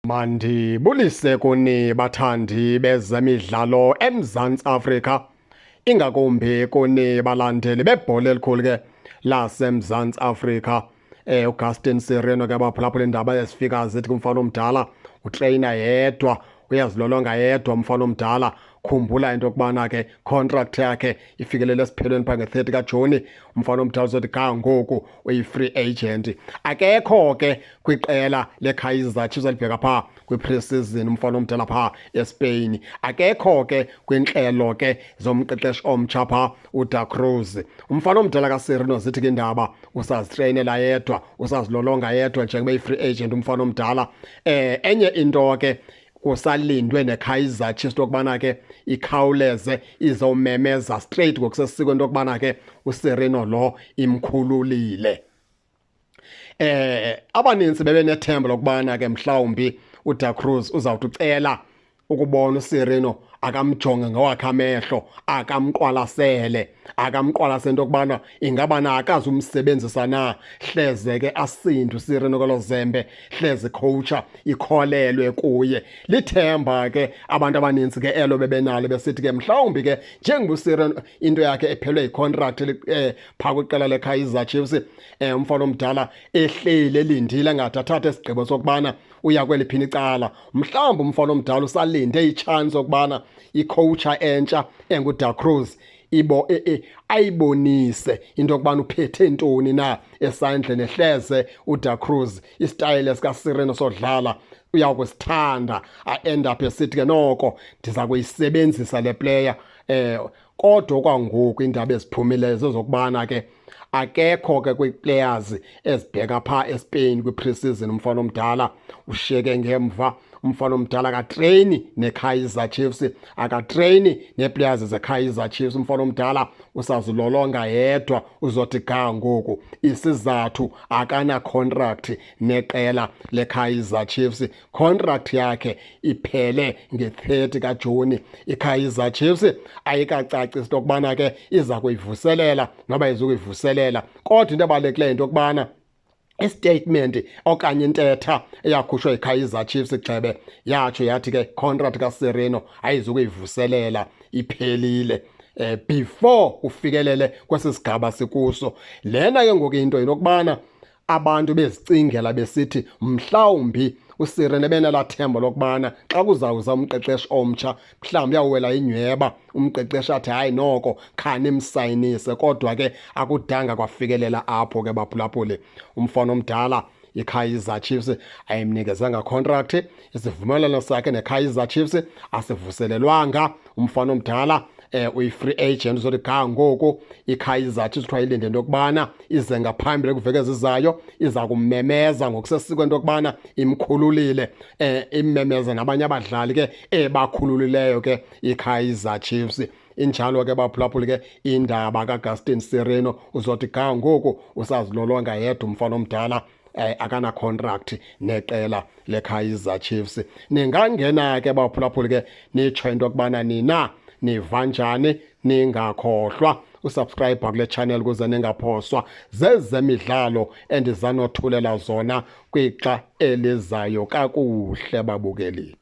Mandibulise kuni bathandi bezemidlalo eMzantsi Afrika, ingakumbi kuni balandeli bebhola elikhulu ke laseMzantsi Afrika. UGaston Sirino ke abaphulaphula indaba ezifika zithi kumfana omdala utreyina yedwa, uyazilolonga yedwa umfana omdala. Khumbula into yokubana ke contract yakhe ifikelele esiphelweni phaa nge-30 kaJuni. Umfana omdala uzothi ga ngoku uyi-free agent, akekho ke kwiqela leKaizer Chiefs elibheka phaa kwi-pre-season. Umfana omdala phaa eSpain akekho ke kwintlelo ke zomqeqeshi omtsha phaa uDa Cruz. Umfana omdala kaSirino zithi ke indaba usazitreyinela yedwa, usazilolonga yedwa njengoba iyi-free agent umfana omdala. Enye into ke, kusalindwe neKaizer Chiefs okubana ke ikhawuleze izomemeza straight ngokusesikweni into yokubana ke uSirino lo imkhululile. Abaninzi bebenethemba lokubana ke mhlawumbi uDa Cruz uzawuthi ucela ukubona uSirino, akamjonge ngawakhe amehlo, akamqwalasele, akamqwalasele into yokubana ingaba na akazumsebenzisa na, hleze ke asinde uSirino kwelo zembe, hleze coacha ikholelwe kuye. Lithemba ke abantu abaninzi ke elo bebenalo, besithi ke mhlawumbi ke njengoba uSirino into yakhe ephelwe yicontract phaa kwiqela leKaizer Chiefs, umfana omdala ehleli elindile ngathi athathe isigqibo sokubana uya kweliphini icala, mhlawumbi umfana omdala usalinde ichance yokubana icoacha entsha enguDa Cruz ibo ayibonise into yokubana uphethe ntoni na esandleni, ehleze uDa Cruz isitayile sikaSirino sodlala uyakusithanda, a-end up esithi ke noko ndiza kuyisebenzisa le player. Kodwa kwangoku indaba eziphumileyo zezokubana ke akekho ke kwii-players ezibheka phaa eSpain kwi-pre-season. Umfana omdala ushiyeke ngemva. Umfana omdala akatreyini neKaizer Chiefs, akatreyini nee-players zeKaizer Chiefs. Umfana omdala usazilolonga yedwa uzothi ga ngoku. Isizathu, akana-contract neqela leKaizer Chiefs, contract yakhe iphele nge-30 kaJuni. IKaizer Chiefs ayikacacisi into yokubana ke iza kuyivuselela noba izukuyivuselela, kodwa into ebalulekileyo into yokubana istatement okanye intetha eyakhutshwa yiKaizer Chiefs gxebe yatsho yathi ke contract kaSirino ayizukuyivuselela, iphelile before ufikelele kwesi sigaba sikuso. Lena ke ngoku into yinokubana abantu bezicingela besithi mhlawumbi uSirino ebenelaa themba lokubana xa kuzawuza umqeqeshi omtsha mhlawumbi uyawuwela inyweba umqeqeshi athi hayi noko khanimsayinise, kodwa ke akudanga kwafikelela apho ke baphulaphuli. Umfana omdala iKaizer Chiefs ayimnikezanga contract, isivumelwano sakhe neKaizer Chiefs asivuselelwanga. Umfana omdala uyi-free agent uzothi ga ngoku. iKaizer Chiefs kuthiwa ilinde into yokubana ize ngaphambili kwiveki ezizayo, iza kumemeza ngokusesikweni into yokubana imkhululile, immemeze nabanye abadlali ke ebakhululileyo ke iKaizer Chiefs. Injalo ke baphulaphuli ke indaba kaGaston Sirino. Uzothi ga ngoku usazilolonga yedwa umfana omdala, akana contract neqela leKaizer Chiefs. Ningangena ke baphulaphuli ke nitsho into yokubana nina niva njani. Ningakhohlwa usubscribe kule channel ukuze ningaphoswa zezemidlalo endizanothulela zona kwixa elizayo. Kakuhle babukeli.